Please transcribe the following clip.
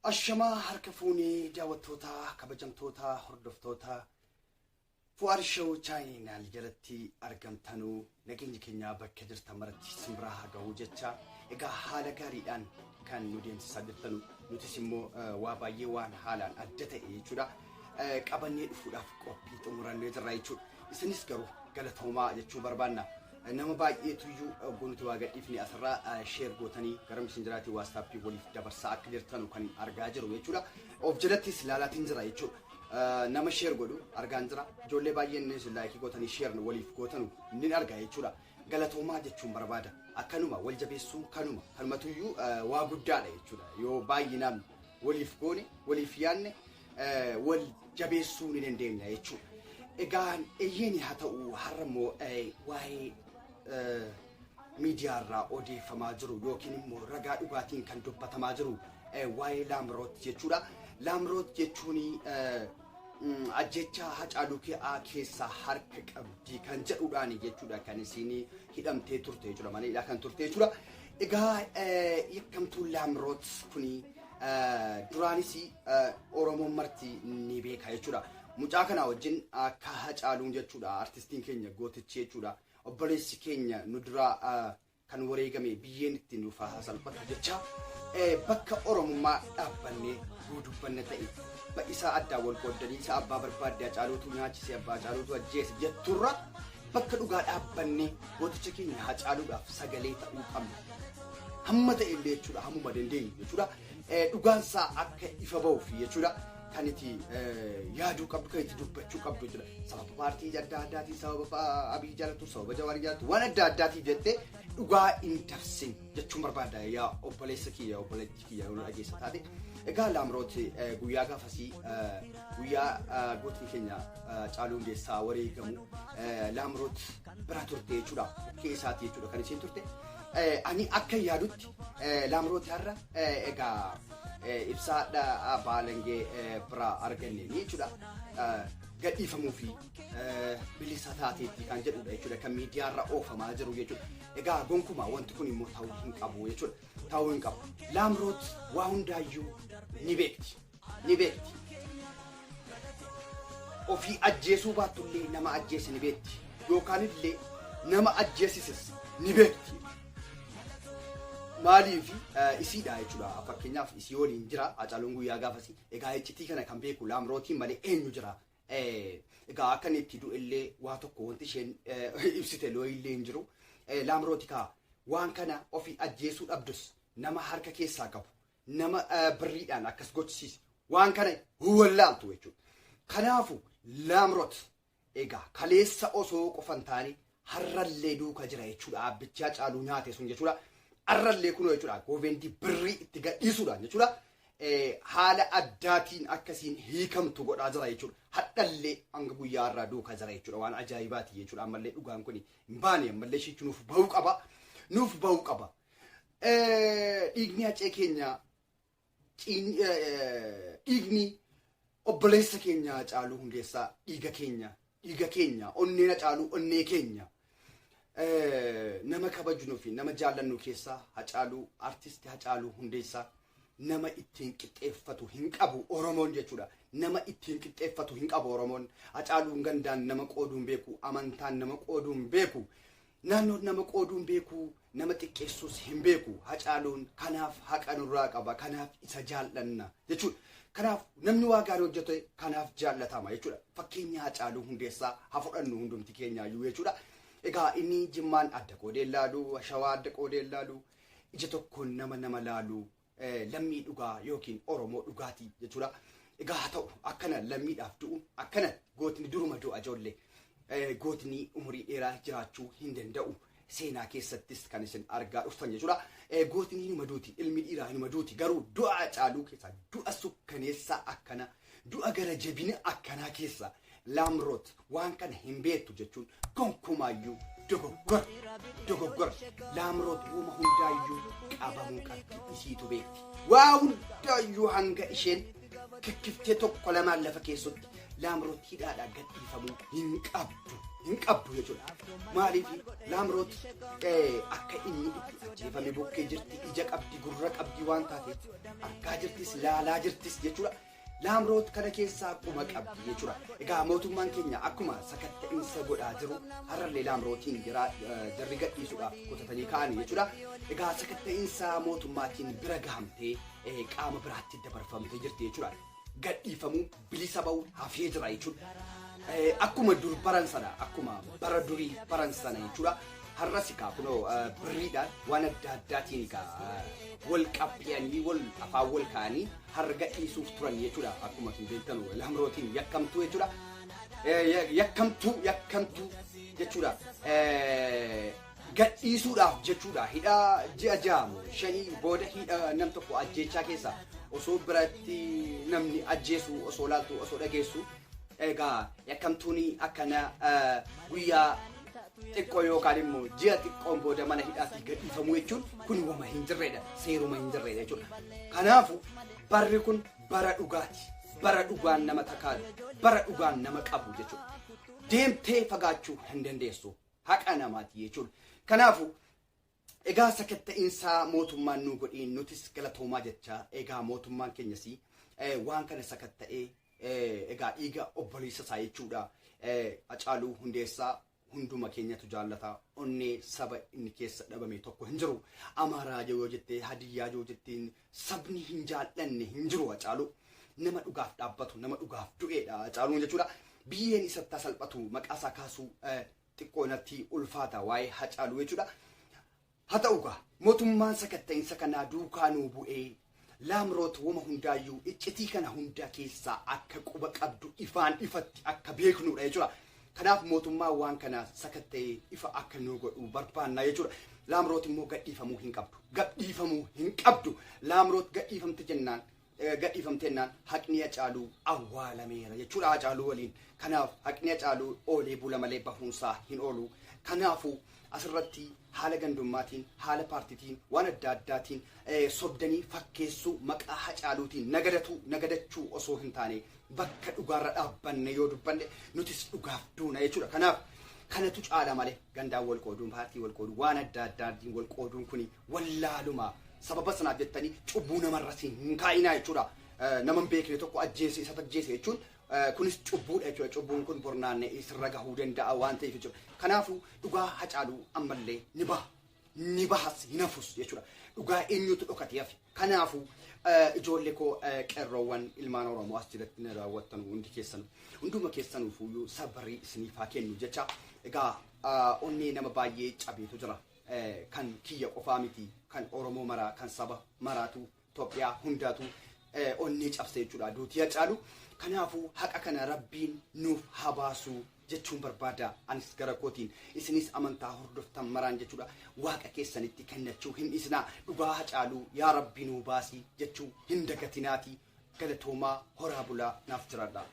Ashamaa harka fuunee daawwattoota kabajamtoota hordoftoota Fu'aad Show channel jalatti argamtanuu nageenyi keenya bakka jirtan maratti simbiraa haa ga'uu jecha egaa haala gaariidhaan kan nu deemsisaa jirtanu nutis immoo waa baay'ee waan haalaan adda ta'e jechuudha qabannee dhufuudhaaf qophii xumurannee jirra jechuudha. Isinis garuu galatoomaa jechuu barbaanna. Nama baay'eetu iyyuu ogguu nuti waa gadhiifne asirraa share gootanii gara messengeraatii WhatsAppii waliif dabarsaa akka jirtanu kan argaa jiru jechuudha. Of jalattis ilaalaatiin jira jechuudha. Nama share godhu argaan jira. Ijoollee baay'een like gootanii share waliif gootanu nin arga jechuudha. Galatoomaa jechuun barbaada. Akkanuma wal jabeessuun kanuma kanumatuyyuu waa guddaadha jechuudha. Yoo baay'inaan waliif goone waliif yaanne wal jabeessuu ni dandeenya jechuudha. Egaan eeyyeen haa ta'u har'a immoo waa'ee miidiyaarraa odeeffamaa jiru yookiin immoo ragaa dhugaatiin kan dubbatamaa jiru waa'ee Laamroot jechuudha. Laamroot jechuun ajjecha Hacaaluu keessaa harka qabdi kan jedhuudhaan jechuudha kan isiin hidhamtee turte jechuudha mana hidhaa kan turte jechuudha. Egaa yakkamtuun Laamroot kuni duraanis Oromoon marti ni beeka jechuudha. Mucaa kana wajjin akka Hacaaluun jechuudha artistiin keenya gootichi jechuudha. Obboleessi keenya nu duraa kan wareegame biyyeen ittiin nuuf haa salphatu jecha bakka Oromummaa dhaabbannee dubbanne ta'e isaa addaa wal qooddanii isa abbaa barbaadde Hacaaluutu nyaachise abbaa Hacaaluutu ajjeese jetturra bakka dhugaa dhaabbannee gooticha keenya Hacaaluudhaaf sagalee ta'uu qabna. Hamma ta'e illee jechuudha hammuma dandeenyu jechuudha. Dhugaansaa akka ifa ba'uuf jechuudha. Kan itti yaaduu qabdu kan itti dubbachuu qabdu jechuudha. Sababa paartii adda addaatiin sababa Abiy jaalatu sababa Jawaarii jaalatu waan adda addaatiin jettee dhugaa hin dabsin jechuun barbaada yaa obboleessa kiyya obboleettii kiyya yoo dhageessa taate. Egaa Laamroot guyyaa gaafasii guyyaa gootni keenya Caaluu Hundeessaa wareegamu Laamroot bira turte jechuudha. Bukkee isaati jechuudha kan isheen turte. Ani akka yaadutti Laamroot har'a egaa ibsaa baalangee biraa arganne jechuudha. Gadhiifamuu fi bilisa taateetti kan jedhudha jechuudha kan miidiyaarra oofamaa jiru jechuudha. Egaa gonkumaa wanti kun immoo ta'uu hin qabu jechuudha. Ta'uu hin qabu. Laamroot waa hundaayyuu ni beekti. Ni beekti. Ofii ajjeesuu baattullee nama ajjeese ni beekti. Yookaan illee nama ajjeesises ni beekti. Maaliif isiidha jechuudha. Fakkeenyaaf isii waliin jira Hacaaluun guyyaa gaafasii. Egaa iccitii kana kan beeku Laamrootiin malee eenyu jira? Egaa akka inni itti du'ellee waa tokko wanti isheen ibsite looyillee hin jiru. Laamrooti kaa waan kana ofii ajjeesuu dhabdus nama harka keessaa qabu nama birriidhaan akkas gochisiise waan kana wallaaltu jechuudha. Kanaafu Laamroot egaa kaleessa osoo qofan taane har'allee duuka jira jechuudha. Abbichi Hacaaluu nyaate sun jechuudha. Har'allee kunoo jechuudha. Goovendii birrii itti gadhiisuudhaan jechuudha. Haala addaatiin akkasiin hiikamtu godhaa jira jechuudha. Hadhallee hanga guyyaa har'aa duuka jira jechuudha. Waan ajaa'ibaati jechuudha. Ammallee dhugaan kun hin baane ammallee ishiichi nuuf bahuu qaba. Nuuf bahuu qaba. Dhiigni Hacee keenya dhiigni obboleessa keenya Hacaaluu Hundeessaa dhiiga keenya dhiiga keenya onneen Hacaaluu onnee keenya nama kabajnuu fi nama jaallannu keessaa Hacaaluu artisti Hacaaluu Hundeessaa nama ittiin qixxeeffatu hin qabu Oromoon jechuudha. Nama ittiin qixxeeffatu hin qabu Oromoon. Hacaaluun gandaan nama qooduu hin beeku, amantaan nama qooduu hin beeku, naannoon nama qooduu hin beeku, nama xiqqeessuus hin beeku. Hacaaluun kanaaf haqa nurraa qaba, kanaaf isa jaallanna jechuudha. Kanaaf namni waa gaarii hojjete kanaaf jaallatama jechuudha. Fakkeenya Hacaaluu Hundeessaa haa fudhannu hundumti keenyaayyuu jechuudha. Egaa inni Jimmaan adda qoodee laalu, Shawaa adda qoodee laalu, ija tokkoon nama nama laalu, lammii dhugaa yookiin Oromoo dhugaatii jechuudha. Egaa haa ta'u akkana lammiidhaaf du'u akkana gootni duruma du'a ijoollee. Gootni umurii dheeraa jiraachuu hin danda'u. Seenaa keessattis kan isin argaa dhuftan jechuudha. Gootni hinuma duuti, ilmi dhiiraa hinuma duuti. Garuu du'a Hacaaluu keessaa du'a sukkaneessaa akkana, du'a gara jabina akkanaa keessa Laamroot waan kana hin beektu jechuun gonkumaayyuu dogoggora. Dogoggora. Laamroot uuma hundaayyuu qabamuu qabdi isiitu beekti. Waa hundaayyuu hanga isheen kikkiftee tokko lamaan lafa keessatti Laamroot hidhaadhaa gadhiifamuu hin qabdu. Hin qabdu jechuudha. Maaliif Laamroot akka inni itti ajjeefame bukkee jirti, ija qabdi, gurra qabdi waan taateef argaa jirtis, laalaa jirtis jechuudha. Laamroot kana keessaa quba qabdi jechuudha. Egaa mootummaan keenya akkuma sakatta'insa godhaa jiru har'allee Laamrootiin jarri gadhiisuudhaaf kutatanii ka'an jechuudha. Egaa sakatta'insa mootummaatiin bira gahamtee qaama biraatti dabarfamtee jirti jechuudha. Gadhiifamuu, bilisa ba'uu hafee jira jechuudha. Akkuma dur baran sana, akkuma bara durii baran sana jechuudha. Har'as egaa kunoo birriidhaan waan adda addaatiin egaa wal qaphiyanii, wal afaan wal kaa'anii har'a gadhiisuuf turan jechuudha. Akkuma isin beektanu Laamrootiin yakkamtuu jechuudha. Yakkamtuu, yakkamtuu jechuudha. Gadhiisuudhaaf jechuudha. Hidhaa ji'a 6 5 booda hidha nam tokko ajjeechaa keessa osoo biratti namni ajjeesu osoo laaltu, osoo dhageessu, egaa yakkamtuun akkana guyyaa xiqqoo yookaan immoo ji'a xiqqoon booda mana hidhaatii gadhiifamuu jechuun kun wama hin jirredha, seeruma hin jirredha jechuudha. Kanaafu barri kun bara dhugaati, bara dhugaan nama takaalu, bara dhugaan nama qabu jechuudha. Deemtee fagaachuu hin dandeessu haqa namaati jechuudha. Kanaafu egaa sakatta'insaa mootummaan nu godhiin nutis galatoomaa jecha, egaa mootummaan keenyas waan kana sakatta'ee egaa dhiiga obboleessa isaa jechuudha. Hacaaluu Hundeessaa hunduma keenyatu jaallata. Onnee saba inni keessa dhabame tokko hin jiru. Amaaraa yoo jettee, Hadiyyaa yoo jetteen, sabni hin jaallanne hin jiru Hacaaluu. Nama dhugaaf dhaabbatu, nama dhugaaf du'eedha Hacaaluun jechuudha. Biyyeen isatti salphatu, maqaa isaa kaasuu xiqqoo natti ulfaata waa'ee Hacaaluu jechuudha. Haa ta'u gaa mootummaan sakatta'insa kanaa duukaa nuu bu'ee Laamroot wama hundaayyuu iccitii kana hunda keessaa akka quba qabdu ifaan ifatti akka beeknudha jechuudha. Kanaaf mootummaan waan kana sakatta'ee ifa akka nuu godhu barbaanna jechuudha. Laamroot immoo gadhiifamuu hin qabdu. Gadhiifamuu hin qabdu. Laamroot gadhiifamte jennaan, gadhiifamte jennaan, haqni Hacaaluu awwaalameera jechuudha Hacaaluu waliin. Kanaaf haqni Hacaaluu oolee bula malee bahuunsaa hin oolu. Kanaafuu asirratti haala gandummaatiin, haala paartiitiin, waan adda addaatiin sobdanii fakkeessuu, maqaa Hacaaluutiin nagadatu nagadachuu osoo hin taane, bakka dhugaarra dhaabbanne yoo dubbanne nutis dhugaaf duuna jechuudha. Kanaaf kanatu caala malee gandaan wal qooduun, paartii wal qooduun, waan adda addaatiin wal qooduun kuni wallaaluma. Sababa sanaaf jettanii cubbuu namarra hin kaa'inaa jechuudha. Nama hin beekne tokko ajjeese, isa ajjeese jechuun kunis cubbuudha jechuudha. Cubbuun kun bornaannee sirra gahuu danda'a waan ta'eef jechuudha. Kanaafuu dhugaa Hacaaluu ammallee ni baha. Ni bahas, hin hafus jechuudha. Dhugaa eenyutu dhokatee hafe? Kanaafuu ijoollee koo, qeerroowwan ilmaan Oromoo as jalatti na daawwattan hundi keessan, hunduma keessanuufuyyuu sabrii isiniif haa kennu jecha. Egaa onnee nama baay'ee cabeetu jira. Kan kiyya qofaa miti, kan Oromoo maraa, kan saba maraatu, Itoophiyaa hundaatu onnee cabse jechuudha duutii Hacaalu. Kanaafuu haqa kana Rabbiin nuuf haa baasu jechuun barbaada. Anis gara kootiin, isinis amantaa hordoftan maraan jechuudha, Waaqa keessanitti kennachuu hin dhiisinaa. Dhugaa Hacaaluu yaa Rabbi nuu baasii jechuu hin dagatinaati. Galatoomaa, horaa bulaa, naaf jiraadha.